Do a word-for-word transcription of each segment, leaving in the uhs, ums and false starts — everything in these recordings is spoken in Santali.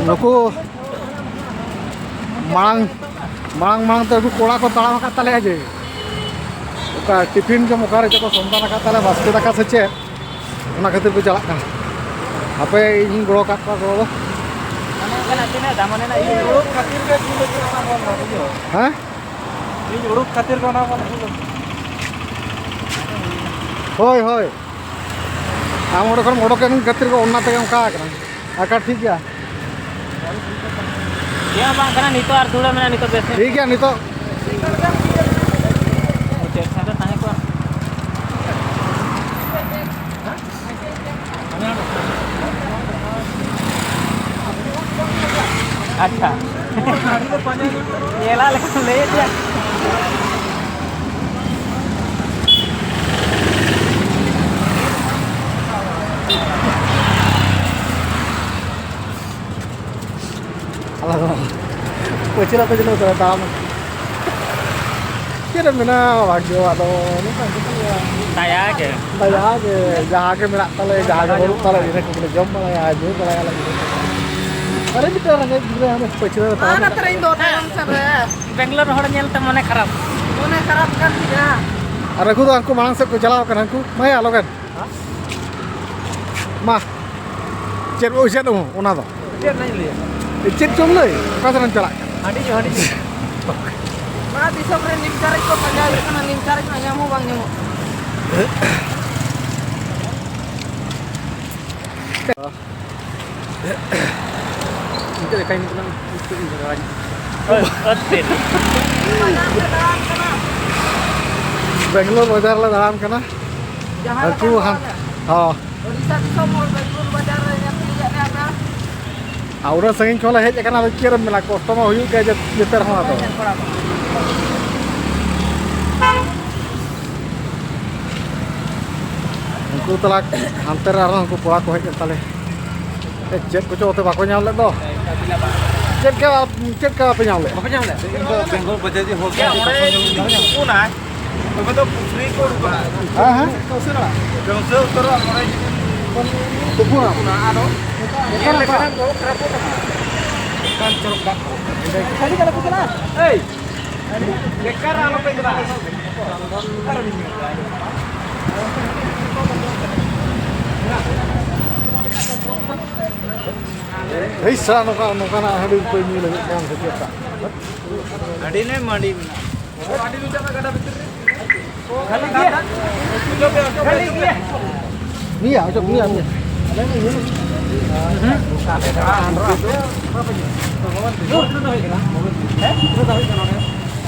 ᱱᱩᱠᱩ ᱢᱟᱲᱟᱝ, ᱢᱟᱲᱟᱝ ᱢᱟᱲᱟᱝ ᱛᱮ ᱩᱱᱠᱩ ᱠᱚᱲᱟ ᱠᱚ ᱛᱟᱲᱟᱢ ᱟᱠᱟᱫ ᱛᱟᱞᱮᱭᱟ ᱡᱮ, ᱚᱠᱟ ᱴᱤᱯᱷᱤᱱ ᱡᱚᱢ ᱚᱠᱟᱨᱮ ᱪᱚ ᱠᱚ ᱥᱚᱱᱫᱷᱟᱱ ᱟᱠᱟᱫ ᱛᱟᱞᱮᱭᱟ, ᱵᱟᱥᱠᱮ ᱫᱟᱠᱟ ᱥᱮ ᱪᱮᱫ, ᱚᱱᱟ ᱠᱷᱟᱹᱛᱤᱨ ᱠᱚ ᱪᱟᱞᱟᱜ ᱠᱟᱱᱟ᱾ ᱦᱟᱯᱮ, ᱤᱧ ᱜᱚᱲᱚ ᱠᱟᱜ ᱠᱚᱣᱟ ᱜᱚᱲᱚ ᱫᱚ᱾ ᱢᱟᱱᱮ ᱚᱱᱠᱟᱱᱟᱜ ᱛᱤᱱᱟᱹᱜ ᱫᱟᱢ, ᱢᱟᱱᱮ ᱤᱧ ᱫᱩᱲᱩᱵ ᱠᱷᱟᱹᱛᱤᱨ ᱜᱮ ᱡᱤᱞ ᱩᱛᱩ ᱚᱱᱟ ᱵᱚᱱᱫᱚ, ᱵᱩᱡᱷᱟᱹᱣ? ᱦᱮᱸ? ᱤᱧ ᱩᱰᱩᱠ ᱠᱷᱟᱹᱛᱤᱨ ᱜᱮ ᱚᱱᱟ ᱵᱚᱱ ᱦᱳᱭ, ᱦᱳᱭ᱾ ᱟᱢ ᱚᱸᱰᱮ ᱠᱷᱚᱱ ᱚᱰᱚᱠ ᱮᱱ ᱠᱷᱟᱹᱛᱤᱨ ᱜᱮ ᱚᱱᱟ ᱛᱮᱜᱮ ᱚᱱᱠᱟ ᱟᱠᱟᱱᱟ᱾ ᱟᱪᱪᱷᱟ, ᱴᱷᱤᱠ ᱜᱮᱭᱟ᱾ ᱪᱮᱫ ᱦᱚᱸ ᱵᱟᱝ ᱠᱟᱱᱟ, ᱱᱤᱛᱚᱜ ᱟᱨ ᱫᱩᱲᱟᱹ ᱢᱮᱱᱟᱜᱼᱟ, ᱱᱤᱛᱚᱜ ᱵᱮᱥ ᱧᱚᱜ᱾ ᱴᱷᱤᱠ ᱜᱮᱭᱟ, ᱱᱤᱛᱚᱜ᱾ ᱪᱮᱫ ᱥᱟᱶᱛᱮ ᱛᱟᱦᱮᱸ ᱠᱚᱜᱼᱟ? ᱟᱪᱪᱷᱟ᱾ ᱧᱮᱞᱟ ᱞᱮᱠᱟᱢ ᱞᱟᱹᱭᱮᱫ ᱜᱮᱭᱟ᱾ ᱟᱞᱟᱝ ᱫᱚ ᱯᱟᱹᱪᱷᱞᱟᱹ ᱯᱟᱹᱪᱷᱞᱟᱹ ᱛᱟᱲᱟᱢ᱾ ᱪᱮᱫ ᱮᱢ ᱢᱮᱱᱟ, ᱵᱷᱟᱜᱽᱭᱚ ᱟᱫᱚ ᱱᱚᱝᱠᱟ ᱜᱮ᱾ ᱫᱟᱭᱟ ᱜᱮ᱾ ᱫᱟᱭᱟ ᱜᱮ, ᱡᱟᱦᱟᱸ ᱜᱮ ᱢᱮᱱᱟᱜ ᱛᱟᱞᱮ, ᱡᱟᱦᱟᱸ ᱜᱮ ᱵᱟᱹᱱᱩᱜ ᱛᱟᱞᱮ, ᱤᱱᱟᱹ ᱠᱚᱜᱮᱞᱮ ᱡᱚᱢ ᱵᱟᱲᱟᱭᱟ, ᱧᱩ ᱵᱟᱲᱟᱭᱟᱞᱮ᱾ ᱟᱨᱮ ᱢᱤᱫᱴᱟᱝ ᱨᱮᱸᱜᱮᱡ ᱜᱤᱫᱽᱨᱟᱹ ᱦᱟᱱᱮ ᱯᱟᱹᱪᱷᱞᱟᱹ ᱨᱮ ᱛᱟᱲᱟᱢ ᱚᱱᱟ ᱠᱟᱛᱮ ᱤᱧ ᱫᱚ ᱛᱟᱭᱚᱢ ᱥᱮᱫ ᱨᱮ᱾ ᱵᱮᱝᱜᱟᱞᱳᱨ ᱦᱚᱲ ᱧᱮᱞᱛᱮ ᱢᱚᱱᱮ ᱠᱷᱟᱨᱟᱯ᱾ ᱢᱚᱱᱮ ᱠᱷᱟᱨᱟᱯ ᱠᱟᱱ ᱛᱤᱧᱟ᱾ ᱟᱨ ᱩᱱᱠᱩ ᱫᱚ ᱦᱟᱱᱠᱩ ᱢᱟᱲᱟᱝ ᱥᱮᱫ ᱠᱚ ᱪᱟᱞᱟᱣ ᱠᱟᱱᱟ, ᱦᱟᱱᱠᱩ ᱢᱟᱭᱟ ᱞᱚᱜᱮᱱ᱾ ᱢᱟ, ᱪᱮᱫ ᱩᱭᱥᱮᱫ ᱚᱱᱟ ᱫᱚ? ᱪᱮᱫ ᱞᱟᱹᱭ ᱞᱟᱹᱭᱟ? ᱪᱮᱫ ᱪᱚᱢ ᱞᱟᱹᱭ? ᱚᱠᱟ ᱥᱮᱫ ᱮᱢ ᱪᱟᱞᱟᱜ ᱠᱟᱱᱟ? ᱦᱟᱺᱰᱤ ᱧᱩ, ᱦᱟᱺᱰᱤ ᱧᱩ᱾ ᱱᱚᱣᱟ ᱫᱤᱥᱚᱢ ᱨᱮ ᱱᱤᱢ ᱪᱟᱨᱮᱡ ᱠᱚ ᱯᱟᱸᱡᱟ ᱦᱩᱭᱩᱜ ᱠᱟᱱᱟ, ᱱᱤᱢ ᱪᱟᱨᱮᱡ ᱢᱟ ᱧᱟᱢ ᱦᱚᱸ ᱵᱟᱝ ᱧᱟᱢᱚᱜ ᱠᱟᱱᱟ᱾ ᱤᱱᱠᱟᱹ ᱞᱮᱠᱟᱧ ᱢᱮᱛᱟᱢᱟ, ᱤᱧ ᱫᱚ ᱵᱟᱹᱧ ᱦᱳᱭ, ᱦᱳᱭ, ᱛᱤᱱ᱾ ᱵᱮᱝᱜᱟᱞᱳᱨ ᱵᱟᱡᱟᱨ ᱞᱮ ᱫᱟᱬᱟᱱ ᱠᱟᱱᱟ᱾ ᱡᱟᱦᱟᱸ ᱞᱮᱠᱟ ᱦᱟᱹᱱᱠᱩ ᱦᱟᱱ-, ᱱᱚᱣᱟ ᱦᱚᱸ᱾ ᱳᱰᱤᱥᱟ ᱫᱤᱥᱚᱢ ᱦᱚᱲ ᱵᱮᱝᱜᱟᱞᱳᱨ ᱵᱟᱡᱟᱨ ᱨᱮ ᱧᱮᱞ ᱛᱤᱭᱳᱜ ᱠᱟᱜ ᱠᱟᱱᱟ᱾ ᱟᱨ ᱩᱱᱟᱹᱜ ᱥᱟᱺᱜᱤᱧ ᱠᱷᱚᱱ ᱞᱮ ᱦᱮᱡ ᱟᱠᱟᱱᱟ, ᱟᱫᱚ ᱪᱮᱫ ᱮᱢ ᱢᱮᱱᱟ, ᱠᱚᱥᱴᱚ ᱢᱟ ᱦᱩᱭᱩᱜ ᱜᱮᱭᱟ ᱡᱮ ᱡᱮᱛᱮ ᱨᱮᱦᱚᱸ ᱟᱫᱚ᱾ ᱧᱮᱞ ᱠᱚᱲᱟ ᱠᱚ᱾ ᱩᱱᱠᱩ ᱛᱟᱞᱟ ᱦᱟᱱᱛᱮ ᱨᱮ ᱟᱨᱦᱚᱸ ᱩᱱᱠᱩ ᱠᱚᱲᱟ ᱠᱚ ᱦᱮᱡ ᱮᱱ ᱛᱟᱞᱮ᱾ ᱮ, ᱪᱮᱫ ᱠᱚᱪᱚ ᱚᱛᱮ ᱵᱟᱠᱚ ᱧᱟᱢ ᱞᱮᱫ ᱫᱚ᱾ ᱪᱮᱫ ᱠᱟ, ᱪᱮᱫ ᱠᱟ ᱵᱟᱯᱮ ᱧᱟᱢ ᱞᱮᱫ? ᱵᱟᱯᱮ ᱧᱟᱢ ᱞᱮᱫ? ᱤᱧ ᱫᱚ ᱵᱮᱝᱜᱚᱞ ᱵᱟᱡᱟᱨ ᱨᱤᱧ ᱦᱚᱨ ᱠᱮᱫᱟ᱾ ᱚᱸᱰᱮ ᱛᱩᱯᱩᱱᱟᱭ᱾ ᱛᱚᱵᱮ ᱫᱚ ᱯᱩᱠᱷᱨᱤ ᱠᱚ ᱩᱰᱩᱠᱚᱜᱼᱟ᱾ ᱦᱮᱸ, ᱦᱮᱸ᱾ ᱠᱟᱹᱣᱥᱟᱹ ᱩᱛᱟᱹᱨᱚᱜᱼᱟ ᱢᱚᱬᱮ ᱡᱩᱫᱤ᱾ ᱛᱩᱯᱩᱱᱟ᱾ ᱚᱱᱟ ᱟᱫᱚ ᱧᱮᱞ ᱞᱮᱠᱷᱟᱱ ᱫᱚ ᱠᱷᱟᱨᱟᱯᱚᱜ ᱠᱟᱱᱟ᱾ ᱚᱱᱠᱟᱱ ᱪᱚᱨᱚᱠ ᱫᱟᱜ ᱠᱚ᱾ ᱥᱟᱹᱨᱤ ᱠᱟᱛᱷᱟ ᱠᱚ ᱠᱟᱱᱟ᱾ ᱮᱭ, ᱵᱮᱠᱟᱨ ᱟᱞᱚᱯᱮ ᱪᱟᱞᱟᱜᱼᱟ᱾ ᱮᱭ ᱥᱟ, ᱱᱚᱝᱠᱟ, ᱱᱚᱝᱠᱟᱱᱟᱜ ᱦᱟᱺᱰᱤ ᱠᱚ ᱧᱩ ᱞᱟᱹᱜᱤᱫ ᱠᱟᱱ ᱥᱮ ᱪᱮᱫ? ᱟᱹᱰᱤ ᱱᱮ ᱢᱟᱹᱰᱤ ᱢᱮᱱᱟᱜᱼᱟ᱾ ᱠᱷᱟᱹᱞᱤ ᱜᱮᱭᱟ᱾ ᱠᱷᱟᱹᱞᱤ ᱜᱮᱭᱟ᱾ ᱱᱤᱭᱟᱹ, ᱚᱪᱚᱜ, ᱱᱤᱭᱟᱹ, ᱱᱤᱭᱟᱹ᱾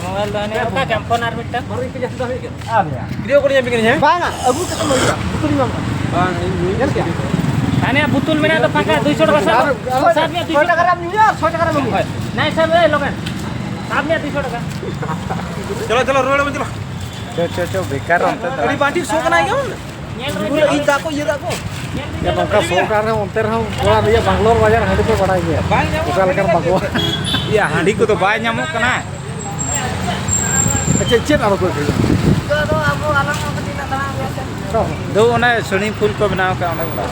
ᱢᱳᱵᱟᱭᱤᱞ ᱫᱚ ᱦᱟᱱᱮ ᱚᱠᱟ ᱠᱟᱱ ᱯᱷᱳᱱ ᱟᱨ ᱢᱤᱫᱴᱟᱝ? ᱵᱷᱤᱰᱤᱭᱳ ᱠᱚᱞ ᱧᱟᱢ ᱠᱟᱱᱟ, ᱦᱮᱸ? ᱵᱟᱝᱟ, ᱟᱹᱜᱩ ᱠᱟᱛᱮ ᱢᱟ ᱦᱩᱭᱩᱜᱼᱟ᱾ ᱵᱩᱛᱩᱞ ᱧᱟᱢ ᱠᱟᱱᱟ᱾ ᱵᱟᱝ, ᱤᱧ ᱧᱩᱭ ᱧᱮᱞ ᱠᱮᱜᱼᱟ? ᱦᱟᱱᱮ ᱵᱩᱛᱩᱞ ᱢᱮᱱᱟᱜ ᱫᱚ ᱯᱷᱟᱸᱠᱟ, ᱫᱩᱭᱥᱚ ᱴᱟᱠᱟ ᱥᱟᱵ᱾ ᱟᱨ ᱥᱟᱵ ᱢᱮ, ᱫᱩᱭᱥᱚ᱾ ᱥᱚᱭ ᱴᱟᱠᱟ ᱨᱮᱢ ᱧᱩᱭᱟ, ᱥᱚᱭ ᱴᱟᱠᱟ ᱨᱮᱢ ᱟᱹᱜᱩᱭᱟ᱾ ᱦᱳᱭ᱾ ᱱᱟᱭ ᱥᱟᱵ, ᱮ ᱞᱚᱜᱮᱱ᱾ ᱥᱟᱵ ᱢᱮᱭᱟ ᱫᱩᱭᱥᱚ ᱴᱟᱠᱟ᱾ ᱪᱚᱞᱚ, ᱪᱚᱞᱚ, ᱨᱩᱣᱟᱹᱲ ᱵᱚᱱ ᱪᱚᱞᱚ᱾ ᱪᱚ, ᱪᱚ, ᱪᱚ, ᱵᱮᱠᱟᱨ ᱚᱱᱛᱮ ᱫᱚ᱾ ᱟᱹᱰᱤ ᱵᱟᱝ ᱴᱷᱤᱠ ᱥᱚ ᱠᱟᱱᱟ, ᱟᱸᱡᱚᱢ? ᱧᱮᱞ ᱨᱮ ᱯᱩᱨᱟᱹ ᱤᱧ ᱫᱟᱜ ᱠᱚ ᱤᱭᱟᱹ ᱫᱟᱜ ᱠᱚ᱾ ᱧᱮᱞ ᱨᱮ ᱮ, ᱱᱚᱝᱠᱟ ᱥᱚ ᱠᱟᱱ ᱨᱮᱦᱚᱸ, ᱚᱱᱛᱮ ᱨᱮᱦᱚᱸ ᱠᱚᱲᱟ ᱨᱮᱭᱟᱜ ᱵᱟᱝᱞᱳᱨ ᱵᱟᱡᱟᱨ ᱦᱟᱺᱰᱤ ᱯᱮ ᱵᱟᱲᱟᱭ ᱜᱮᱭᱟ᱾ ᱵᱟᱝ ᱧᱟᱢᱚᱜ ᱚᱠᱟ ᱞᱮᱠᱟᱱ ᱠᱟᱱᱟ᱾ ᱵᱟᱠᱚ᱾ ᱭᱟ, ᱦᱟᱺᱰᱤ ᱠᱚᱫᱚ ᱵᱟᱭ ᱧᱟᱢᱚᱜ ᱠᱟᱱᱟ᱾ ᱟᱪᱪᱷᱟ, ᱪᱮᱫ ᱟᱨᱚ ᱠᱚ ᱟᱹᱠᱷᱨᱤᱧᱟ? ᱱᱤᱛᱚᱜ ᱫᱚ ᱟᱵᱚ ᱟᱞᱟᱝ ᱦᱚᱸ ᱠᱟᱹᱴᱤᱡ ᱞᱟᱝ ᱫᱟᱬᱟ ᱟᱹᱜᱩᱭᱟ ᱥᱮ᱾ ᱫᱚ ᱚᱱᱮ swimming pool ᱠᱚ ᱵᱮᱱᱟᱣ ᱠᱟᱜᱼᱟ ᱚᱸᱰᱮ ᱵᱚᱞᱮ᱾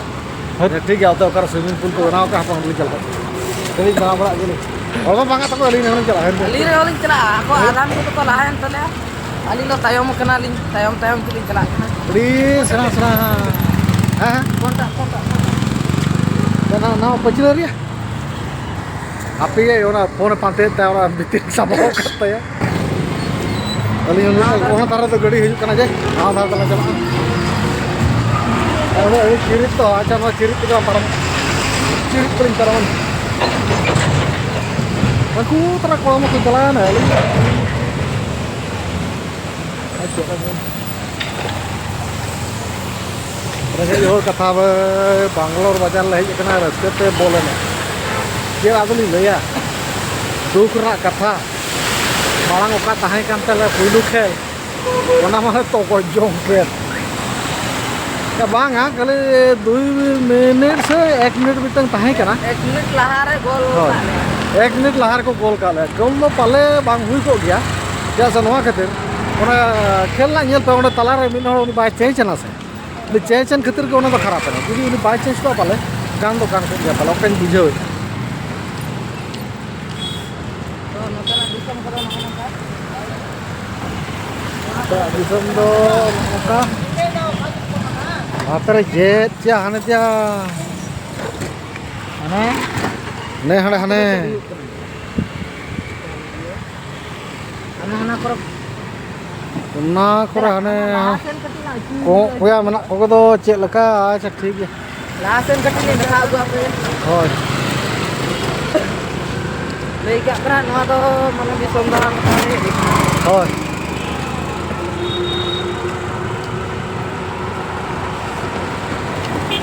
ᱦᱮᱸ, ᱴᱷᱤᱠ ᱜᱮᱭᱟ, ᱚᱱᱛᱮ ᱚᱠᱟᱨᱮ swimming pool ᱠᱚ ᱵᱮᱱᱟᱣ ᱠᱟᱜᱼᱟ, ᱦᱟᱯᱮ ᱚᱸᱰᱮ ᱞᱤᱧ ᱪᱟᱞᱟᱜᱼᱟ᱾ ᱠᱟᱹᱴᱤᱡ ᱫᱟᱬᱟ ᱵᱟᱲᱟ ᱟᱹᱜᱩ ᱞᱤᱧ᱾ ᱦᱚᱲ ᱢᱟ ᱵᱟᱝᱟ ᱛᱟᱠᱚ, ᱟᱹᱞᱤᱧ ᱦᱚᱸᱞᱤᱧ ᱪᱟᱞᱟᱜᱼᱟ᱾ ᱟᱹᱞᱤᱧ ᱨᱮᱦᱚᱸ ᱞᱤᱧ ᱪᱟᱞᱟᱜᱼᱟ, ᱟᱠᱚ ᱦᱮᱸ? ᱟᱫᱷᱟᱱ ᱠᱚᱫᱚ ᱠᱚ ᱞᱟᱦᱟᱭᱮᱱ ᱛᱟᱞᱮᱭᱟ, ᱟᱹᱞᱤᱧ ᱫᱚ ᱛᱟᱭᱚᱢ ᱠᱟᱱᱟᱞᱤᱧ, ᱛᱟᱭᱚᱢ ᱛᱟᱭᱚᱢ ᱛᱮᱞᱤᱧ ᱪᱟᱞᱟᱜ ᱠᱟᱱᱟ᱾ ᱟᱹᱰᱤ ᱥᱮᱬᱟ ᱥᱮᱬᱟ, ᱦᱮᱸ, ᱦᱮᱸ᱾ ᱯᱷᱳᱱᱴᱟᱜ, ᱯᱷᱳᱱᱴᱟᱜ, ᱯᱷᱳᱱᱴᱟᱜ᱾ ᱱᱚᱣᱟ, ᱱᱚᱣᱟ ᱯᱟᱹᱪᱷᱞᱟᱹ ᱨᱮᱭᱟᱜ? ᱦᱟᱯᱮᱭᱟ, ᱚᱱᱟ ᱯᱷᱳᱱᱮ ᱯᱟᱱᱛᱮᱭᱮᱫ ᱛᱟᱭᱟ, ᱚᱱᱟ ᱵᱷᱤᱛᱤᱨ ᱨᱮ ᱥᱟᱵᱚᱜ ᱠᱟᱱ ᱛᱟᱭᱟ᱾ ᱟᱹᱞᱤᱧ ᱦᱚᱸ ᱚᱱᱟ ᱫᱷᱟᱨᱮ ᱫᱚ ᱜᱟᱹᱰᱤ ᱦᱤᱡᱩᱜ ᱠᱟᱱᱟ ᱡᱮ, ᱱᱚᱣᱟ ᱫᱷᱟᱨᱮ ᱛᱮᱞᱮ ᱪᱟᱞᱟᱜᱼᱟ᱾ ᱟᱫᱚ ᱟᱹᱰᱤ ᱪᱤᱨᱤᱡ ᱛᱚ, ᱟᱪᱪᱷᱟ, ᱱᱚᱣᱟ ᱪᱤᱨᱤᱡ ᱛᱮᱜᱮ ᱯᱟᱨᱚᱢ, ᱪᱤᱨᱤᱡ ᱛᱮᱞᱤᱧ ᱯᱟᱨᱚᱢᱟ᱾ ᱩᱱᱠᱩ ᱛᱟᱨᱟ ᱠᱚᱲᱟ ᱢᱟᱠᱚ ᱪᱟᱞᱟᱣᱮᱱᱟ, ᱟᱹᱞᱤᱧ ᱟᱨ ᱪᱮᱫ ᱞᱮᱠᱟ ᱨᱮᱸᱜᱮᱡ ᱦᱚᱲ ᱠᱟᱛᱷᱟ ᱵᱮ, ᱵᱟᱝᱞᱳᱨ ᱵᱟᱡᱟᱨ ᱞᱮ ᱦᱮᱡ ᱟᱠᱟᱱᱟ ᱨᱟᱹᱥᱠᱟᱹ ᱛᱮ ᱵᱚᱞ ᱮᱱᱮᱡ᱾ ᱪᱮᱫ ᱟᱫᱚᱞᱤᱧ ᱞᱟᱹᱭᱟ, ᱫᱩᱠ ᱨᱮᱱᱟᱜ ᱠᱟᱛᱷᱟ, ᱢᱟᱲᱟᱝ ᱚᱠᱟ ᱛᱟᱦᱮᱸ ᱠᱟᱱ ᱛᱟᱞᱮ ᱯᱩᱭᱞᱩ ᱠᱷᱮᱞ, ᱚᱱᱟ ᱢᱟ ᱛᱚᱜᱚᱡ ᱡᱚᱝ ᱠᱮᱫ᱾ ᱮ, ᱵᱟᱝᱟ, ᱠᱷᱟᱹᱞᱤ ᱫᱩᱭ ᱢᱤᱱᱤᱴ ᱥᱮ ᱮᱠ ᱢᱤᱱᱤᱴ ᱢᱤᱫᱴᱟᱝ ᱛᱟᱦᱮᱸ ᱠᱟᱱᱟ᱾ ᱮᱠ ᱢᱤᱱᱤᱴ ᱞᱟᱦᱟᱨᱮ ᱜᱳᱞ ᱦᱳᱭ᱾ ᱠᱟᱜ ᱞᱮᱭᱟ᱾ ᱮᱠ ᱢᱤᱱᱤᱴ ᱞᱟᱦᱟ ᱨᱮᱠᱚ ᱜᱳᱞ ᱠᱟᱜ ᱞᱮᱭᱟ᱾ ᱜᱳᱞ ᱫᱚ ᱯᱟᱞᱮ ᱵᱟᱝ ᱦᱩᱭ ᱠᱚᱜ ᱜᱮᱭᱟ, ᱪᱮᱫᱟᱜ ᱥᱮ ᱱᱚᱣᱟ ᱠᱷᱟᱹᱛᱤᱨ, ᱚᱱᱟ ᱠᱷᱮᱞ ᱨᱮᱱᱟᱜ ᱧᱮᱞ ᱯᱮ, ᱚᱸᱰᱮ ᱛᱟᱞᱟᱨᱮ ᱢᱤᱫ ᱦᱚᱲ ᱩᱱᱤ ᱵᱟᱭ ᱪᱮᱧᱡᱽ ᱮᱱᱟ ᱥᱮ᱾ ᱩᱱᱤ ᱪᱮᱧᱡᱽ ᱮᱱ ᱠᱷᱟᱹᱛᱤᱨ ᱜᱮ ᱚᱱᱟ ᱫᱚ ᱠᱷᱟᱨᱟᱯ ᱮᱱᱟ᱾ ᱡᱩᱫᱤ ᱩᱱᱤ ᱵᱟᱭ ᱪᱮᱧᱡᱽ ᱠᱚᱜᱼᱟ, ᱯᱟᱞᱮ ᱜᱟᱱ ᱫᱚ ᱜᱟᱱ ᱠᱚᱜ ᱜᱮᱭᱟ, ᱯᱟᱞᱮ ᱚᱱᱠᱟᱧ ᱵᱩᱡᱷᱟᱹᱣᱮᱫ᱾ ᱛᱚ ᱱᱚᱛᱮᱱᱟᱜ ᱫᱤᱥᱚᱢ ᱠᱚᱫᱚ ᱱᱚᱜᱼᱚ ᱱᱚᱝᱠᱟ᱾ ᱮᱴᱟᱜ ᱫᱤᱥᱚᱢ ᱫᱚ ᱱᱚᱜᱼᱚ ᱱᱚᱝᱠᱟ᱾ ᱱᱚᱛᱮ ᱨᱮ ᱪᱮᱫ ᱪᱮᱫ ᱦᱟᱱᱮ ᱪᱮᱫ ᱦᱟᱱᱮ ᱱᱮ ᱦᱟᱸᱰᱮ ᱦᱟᱱᱮ ᱦᱟᱱᱟ ᱦᱟᱱᱟ ᱠᱚᱨᱮ ᱚᱱᱟ ᱠᱚᱨᱮ ᱦᱟᱱᱮ ᱞᱟᱦᱟ ᱥᱮᱱ ᱠᱟᱹᱴᱤᱡ ᱞᱟᱝ ᱟᱹᱪᱩᱨ ᱠᱚᱸᱜ ᱠᱚᱭᱟ ᱢᱮᱱᱟᱜ ᱠᱚᱜᱮ ᱫᱚ ᱪᱮᱫ ᱞᱮᱠᱟ? ᱟᱪᱪᱷᱟ, ᱴᱷᱤᱠ ᱜᱮᱭᱟ᱾ ᱞᱟᱦᱟ ᱥᱮᱱ ᱠᱟᱹᱴᱤᱡ ᱞᱤᱧ ᱫᱮᱠᱷᱟᱣ ᱟᱹᱜᱩ ᱟᱯᱮ᱾ ᱦᱳᱭ᱾ ᱞᱟᱹᱭ ᱠᱟᱜ ᱠᱟᱱᱟ, ᱱᱚᱣᱟ ᱫᱚ ᱢᱟᱱᱮ ᱫᱤᱥᱚᱢ ᱫᱟᱬᱟᱱ ᱞᱮᱠᱟ ᱞᱮ ᱦᱮᱡ ᱟᱠᱟᱱᱟ᱾ ᱦᱳᱭ᱾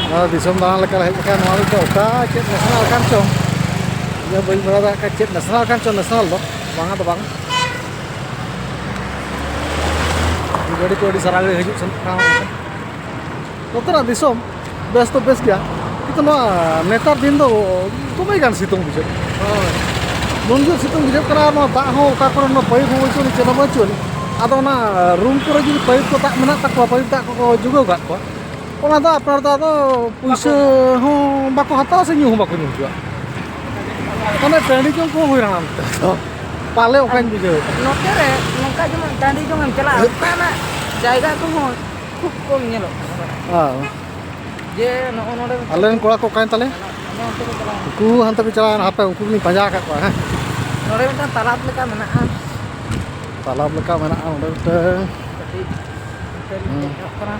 ᱱᱚᱣᱟ ᱫᱤᱥᱚᱢ ᱫᱟᱬᱟᱱ ᱞᱮᱠᱟ ᱞᱮ ᱦᱮᱡ ᱟᱠᱟᱱᱟ᱾ ᱱᱚᱣᱟ ᱫᱚ ᱚᱠᱟ ᱪᱮᱫ ᱱᱮᱥᱱᱟᱞ ᱠᱟᱱ ᱪᱚᱝ? ᱤᱧ ᱦᱚᱸ ᱵᱟᱹᱧ ᱵᱟᱲᱟᱭ ᱫᱟᱲᱮᱭᱟᱜ ᱠᱟᱱᱟ ᱪᱮᱫ ᱱᱮᱥᱱᱟᱞ ᱠᱟᱱ ᱪᱚᱝ, ᱱᱮᱥᱱᱟᱞ ᱫᱚ ᱵᱟᱝᱟ ᱫᱚ ᱵᱟᱝ᱾ ᱜᱟᱹᱰᱤ ᱠᱚ ᱟᱹᱰᱤ ᱥᱟᱨᱟ ᱜᱮ ᱦᱤᱡᱩᱜ ᱥᱮᱱᱚᱜ ᱠᱟᱱᱟ᱾ ᱱᱚᱛᱮᱱᱟᱜ ᱫᱤᱥᱚᱢ ᱵᱮᱥ ᱫᱚ ᱵᱮᱥ ᱜᱮᱭᱟ, ᱠᱤᱱᱛᱩ ᱱᱚᱣᱟ ᱱᱮᱛᱟᱨ ᱫᱤᱱ ᱫᱚ ᱫᱚᱢᱮ ᱜᱟᱱ ᱥᱤᱛᱩᱝ ᱵᱩᱡᱷᱟᱹᱜ ᱠᱟᱱᱟ᱾ ᱦᱳᱭ᱾ ᱱᱩᱱ ᱡᱳᱨ ᱥᱤᱛᱩᱝ ᱵᱩᱡᱷᱟᱹᱜ ᱠᱟᱱᱟ, ᱟᱨ ᱱᱚᱣᱟ ᱫᱟᱜ ᱦᱚᱸ ᱚᱠᱟ ᱠᱚᱨᱮ ᱱᱚᱣᱟ ᱯᱟᱭᱤᱯ ᱦᱚᱸ ᱵᱟᱹᱪᱩᱜ ᱟᱹᱱᱤᱡ, ᱪᱮᱫ ᱦᱚᱸ ᱵᱟᱹᱪᱩᱜ ᱟᱹᱱᱤᱡ᱾ ᱟᱫᱚ ᱚᱱᱟ ᱨᱩᱢ ᱠᱚᱨᱮ ᱡᱩᱫᱤ ᱯᱟᱭᱤᱯ ᱠᱚ ᱫᱟᱜ ᱢᱮᱱᱟᱜ ᱛᱟᱠᱚᱣᱟ, ᱯᱟᱭᱤᱯ ᱫᱟᱜ ᱠᱚᱠᱚ ᱡᱩᱜᱟᱹᱣ ᱠᱟᱜ ᱠᱚᱣᱟ, ᱚᱱᱟ ᱫᱚ ᱟᱯᱱᱟᱨ ᱫᱚ ᱟᱫᱚ ᱯᱩᱭᱥᱟᱹ ᱵᱟᱠᱚ ᱦᱚᱸ ᱵᱟᱠᱚ ᱦᱟᱛᱟᱣᱟ ᱥᱮ ᱧᱩ ᱦᱚᱸ ᱵᱟᱠᱚ ᱧᱩ ᱦᱚᱪᱚᱣᱟᱜ᱾ ᱢᱟᱱᱮ ᱴᱟᱺᱰᱤ ᱡᱚᱝ ᱠᱚᱦᱚᱸ ᱦᱩᱭ ᱨᱟᱲᱟᱢ ᱠᱟᱱᱟ᱾ ᱯᱟᱞᱮ ᱚᱱᱠᱟᱧ ᱵᱩᱡᱷᱟᱹᱣ ᱮᱫᱟ᱾ ᱱᱚᱛᱮ ᱨᱮ ᱱᱚᱝᱠᱟ ᱡᱮᱢᱚᱱ ᱴᱟᱺᱰᱤ ᱡᱚᱝ ᱮᱢ ᱪᱟᱞᱟᱜᱼᱟ, ᱚᱱᱠᱟᱱᱟᱜ ᱡᱟᱭᱜᱟ ᱠᱚᱦᱚᱸ ᱠᱷᱩᱵ ᱠᱚᱢ ᱧᱮᱞᱚᱜ ᱠᱟᱱᱟ᱾ ᱦᱮᱸ᱾ ᱡᱮ ᱱᱚᱜᱼᱚ ᱱᱚᱰᱮ ᱢᱤᱫᱴᱮᱱ ᱟᱞᱮ ᱨᱮᱱ ᱠᱚᱲᱟ ᱠᱚ ᱚᱠᱟᱭᱮᱱ ᱛᱟᱞᱮ? ᱟᱞᱮ ᱚᱱᱛᱮ ᱠᱚ ᱪᱟᱞᱟᱣ ᱮᱱᱟ᱾ ᱩᱱᱠᱩ ᱦᱟᱱᱛᱮ ᱠᱚ ᱪᱟᱞᱟᱣ ᱮᱱᱟ, ᱦᱟᱯᱮ ᱩᱱᱠᱩ ᱜᱮᱞᱤᱧ ᱯᱟᱸᱡᱟ ᱟᱠᱟᱫ ᱠᱚᱣᱟ᱾ ᱦᱮᱸ᱾ ᱱᱚᱰᱮ ᱢᱤᱫᱴᱟᱝ ᱛᱟᱞᱟᱵ ᱞᱮᱠᱟ ᱢᱮᱱᱟᱜᱼᱟ᱾ ᱛᱟᱞᱟᱵ ᱞᱮᱠᱟ ᱢᱮᱱᱟᱜᱼᱟ ᱚᱸᱰᱮ ᱢᱤᱫᱴᱟᱝ᱾ ᱠᱟᱹᱴᱤᱡ ᱦᱚᱴᱮᱞ ᱦᱮᱸ᱾ ᱧᱚᱜ ᱠᱟᱱᱟ᱾